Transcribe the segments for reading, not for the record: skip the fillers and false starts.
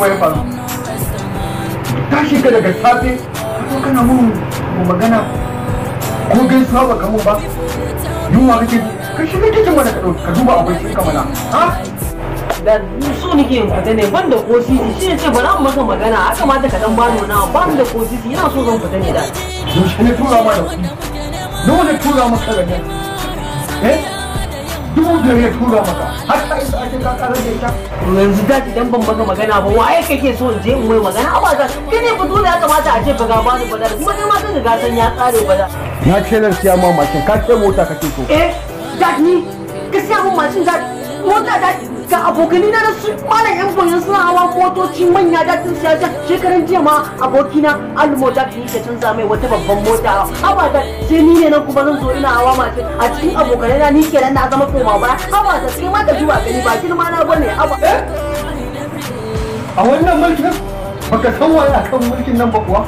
Kuma ya faru? Tashi ka daga safe, ka kana mun magana ko gaisuwa ba ka mun ba. Yunwa kake, ka shiga kicin mana ka duba abincin ka mana. Ha? Da so nake yin fita ne ban da ko sisi, shi ne ce bari an maka magana, ya kamata ka dan bani wani abu, ban da ko sisi, ina so zan fita ne da. Yaushe ne tura ma da kuɗi? Nawa ne tura maka da nan? Eh? 5,000 ya tura maka. Har ka isa ake ka karar da ita. Yanzu da idan ban maka magana ba, waye kake so in je in mai magana? Aba za kai ne fa dole ya kamata a ce fa ga bani fa da kuma kai ma sai ka san ya kare fa da. Na ce zan siya ma mashin, ka ce mota kake so. Eh, dad ni ka siya mun mashin dad, mota dad. Ga abokani na su malam yan boyan suna hawa motoci manya da tun siya shekaran jiya ma abokina Almo da tun ke canza mai wata babban mota. Haba da sai ni ne nan kuma zan zo ina hawa mashin a cikin abokanai na ni kenan na zama koma baya. Haba da sai ma ka duba gani ba girma na bane haba. A wannan mulkin baka san waye akan mulkin nan ba kuwa?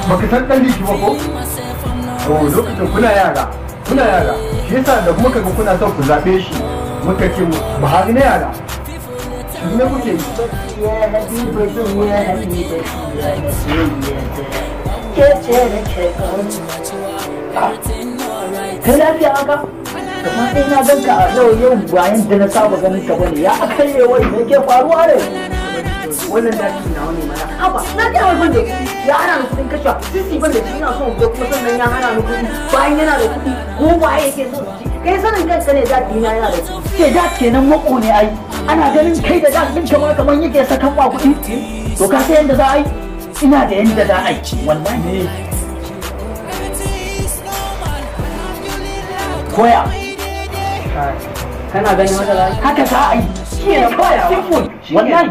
Baka san dan liki ba ko? Oh, lokacin kuna yara, kuna yara. Shi yasa da muka ga kuna son ku zabe shi. Muka ce Buhari na yara. Shi ne kuke yi. Kai lafiya haka? Gaba ɗaya na ganka a yau yau bayan da na saba ganin ka bane. Ya aka yi wai me ke faruwa ne? Wannan daki nawa ne mana. Haba, na ga wai ban da kuɗi, ya hana ni kuɗin kashewa. Sisi ban da shi ina so in je kuma sannan ya hana ni kuɗi. Bayan yana da kuɗi, ko waye yake so su ci. Kai sanin kanka ne dad ɗina yana da kuɗi. Ke dad kenan mako ne ai. Ana ganin kai da dad ɗin kamar kamar yake sakan ma kuɗi. To ka san yadda za a yi? Ina da yadda za a yi. Wallahi. Koya. Kana ganin haka za a yi? Haka za a yi. Shi ne kawai simple. Wallahi.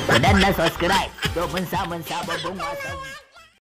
Ku danna subscribe domin samun sababbin wasan.